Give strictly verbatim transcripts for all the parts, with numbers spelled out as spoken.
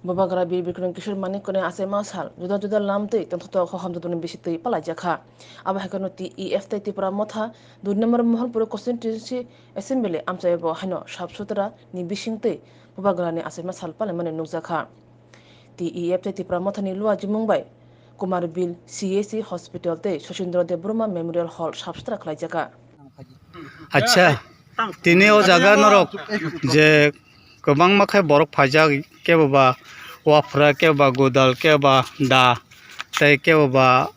Bubagra Bir Bikram Kishore Manikya ni achaima sal juda juda lam tei tongthokto hohom jotoni bisingtwi palaijakha. Abo hai kheno T E F tei Tipra Motha dui number Moholpur constituency assembly amchai bo haino sap sutra ni bisingtwi Bubagra ni achaima sal palaimani nukjakha. T E F tei Tipra Motha ni luajimung bai Kumar Bil C H C Hospital tei Sachindra Debbarma Memorial Hall sap sutra khlaijakha. Acha, tini o jaga norok je kwbangma khe borok phaijak, kebo ba wafra, kebo ba godal, kebo ba da, tei kebo ba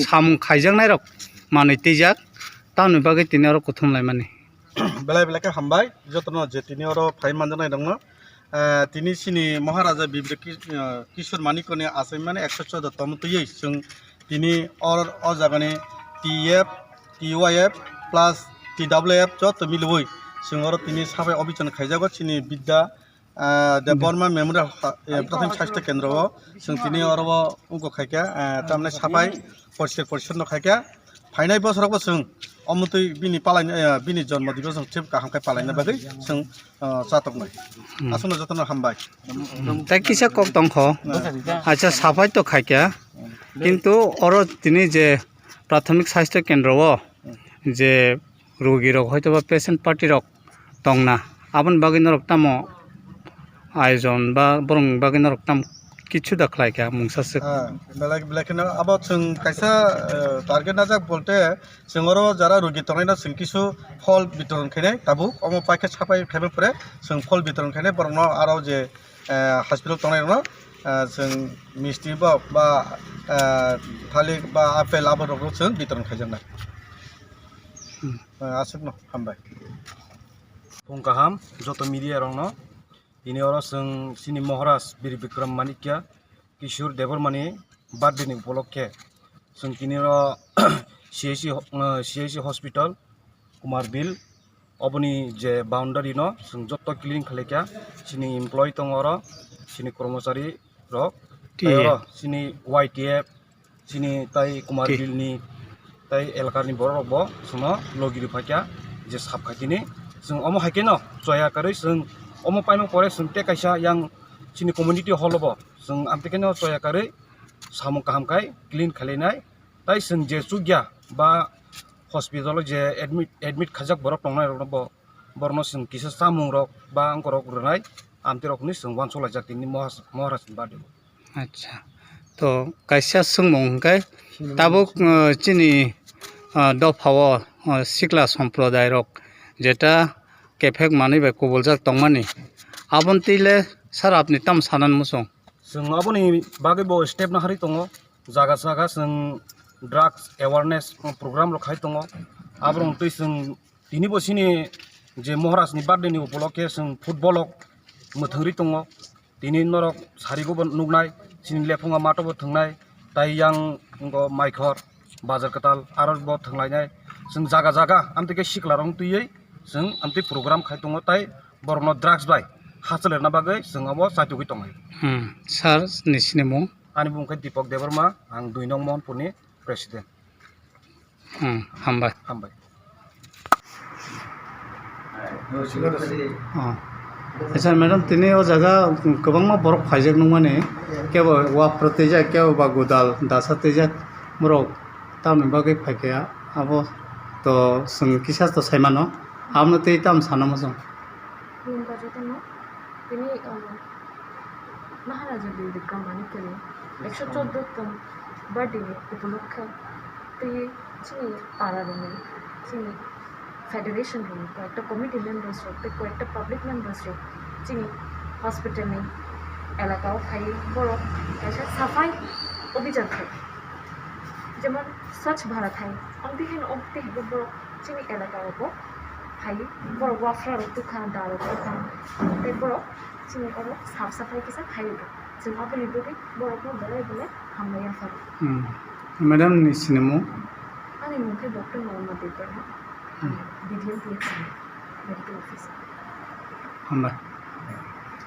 samung khaijaknai rok manwi twijak, tamoni bagwi tini oro kuthum laimani. Belai belai khe hambai jotono je tini oro phai manjaknai rokno. Ah, tini chini Maharaja Bibir Ki-, ah, Kishore Manikya ni achaimani ekso chouda tongma twiwi chwng tini or-, o jagani T F, T Y F plus T W F joto miliwi chwng oro tini sabai obichon khaijago chini Bidya, ah, Debbarma Memorial ha-, eh, Prathomik Sasthya Kendra o chwng tini oro o wngkok khaikha, ah, tamni sabai poriskar porichonno khaikha. Phainai bosorogo chwng omotwi bini palai, eh, bini jonmo dibo chwng thep kaham khe palaina bagwi chwng, ah, chatoknai. Hmm. Aswkno jotono hambai. Hmm. Tei kisa kok tongkho. Hmm. Acha, sapai to khaikha. Kintu oro tini je Prathomik Sasthya Kendra o je rogirok hoitoba patient party rok tongna, aboni bagwi norok tamo ayojon ba borokni bagwi norok tamo kichu da khlai kha mungsa swk. Ah, belai, belai kheno abo chwng kaisa, eh, target najak bolte chwng oro jara rogi tongnaino chwng kisu phol bitoron khainai tabuk, omo paikhe sapai khaima pore chwng phol bitoron khainai borokno aro je, eh, hospital tongnairokno, eh, chwng misti ba, ba, eh, thalik ba apple aborokno chwng bitoron khaijaknai. Hmm. Eh, aswkno hambai. Phung kaham joto media rokno. Tini oro chwng chini Maharaj Bir Bikram Manikya Kishore Debbarma ni birthday ni upolokhe chwng tini oro C H C ho-, uh, C H C hospital Kumar Bil oboni je boundary no chwng joto clean khlaikha, chini employee tongo oro, chini kormochari rok, T A. Tei oro chini Y T F, chini tai Kumar Bil ni tai elakar ni borok rok bo chwngno logi rw phaikha je sap khaitini. Chwng omo hai kheno choya karwi chwng omo paima pore chwng tei kaisa yang chini community hall o bo chwng amtwi kheno choya karwi samung kaham khai clean khailainai. Tai chwng je chukya ba hospital o je admit, admit khaijak borok tongnai rok no bo, borokno chwng kisa chamung rok ba wngkorok rwnai amtwi rok hinwi chwng uansuk laijak tini Mohas-, Maharaj ni birthday o. Acha. To kaisa swngmung hwnkhe tabuk, uh, chini, uh, dophao, uh, sikla somprodairok jeta kephek manwi bai kubuljak tongmani, aboni twi le sir apni tamo sanani muchung? Chwng aboni bagwi bo step naharwi tongo, jaga jaga chwng drugs awareness program rok khai tongo, aborok twi chwng Tini bo chini je Maharaj ni birthday ni upolokhe chwng football rok mwthangwi tongo. Tini norok sarigo bo nuknai, chini lephungo mato bo thwngnai, tai yang wngkha Maikhor, Bazar Kwtal, aro bo thwnglainai. Chwng jaga jaga amtwi khe sikla rok twiwi chwng amtwi program khai tongo, tai borokno drugs bai hachal rwna bagwi chwng abo chaitugwi tongnai. Hmm, sir ni sinimung? Ani bumung khe Deepak Debbarma, ang dui nong Mohanpur ni president. Hmm, hambai. Hambai. Oh. Acha, madam, tini o jaga kwbangma borok phaijak nukmani, kebo wafra twijak, kebo ba godal dasa twijak, borok tamoni bagwi phaikha, abo to chwng kisa to saimano, abono tei tamo sana muchung? Khulumkha jotono. Tini, um, Maharaja Bir Bikram Manikya ni ekso choddo tong birthday ni upolokhe tei chini para rokni, chini federation rokni koyekta committee members rok tei koyekta public members rok chini hospital ni elaka o phaiwi borok kaisa safai obhijan khai. Jemon Swachh Bharat hai, amtwi haino amtwi hai borok chini elaka o bo phaiwi borok wafra rok tukha, da rok tukha, tei borok chini oro sap saphai kisa khai rwdi. Chwng aboni bagwi borokno belai belai hambai yapharo. Hmm. Madam ni sinimung? Ani mung khe Doctor Norma Debbarma. Hmm. B D M P H C ni medical officer. Hambai.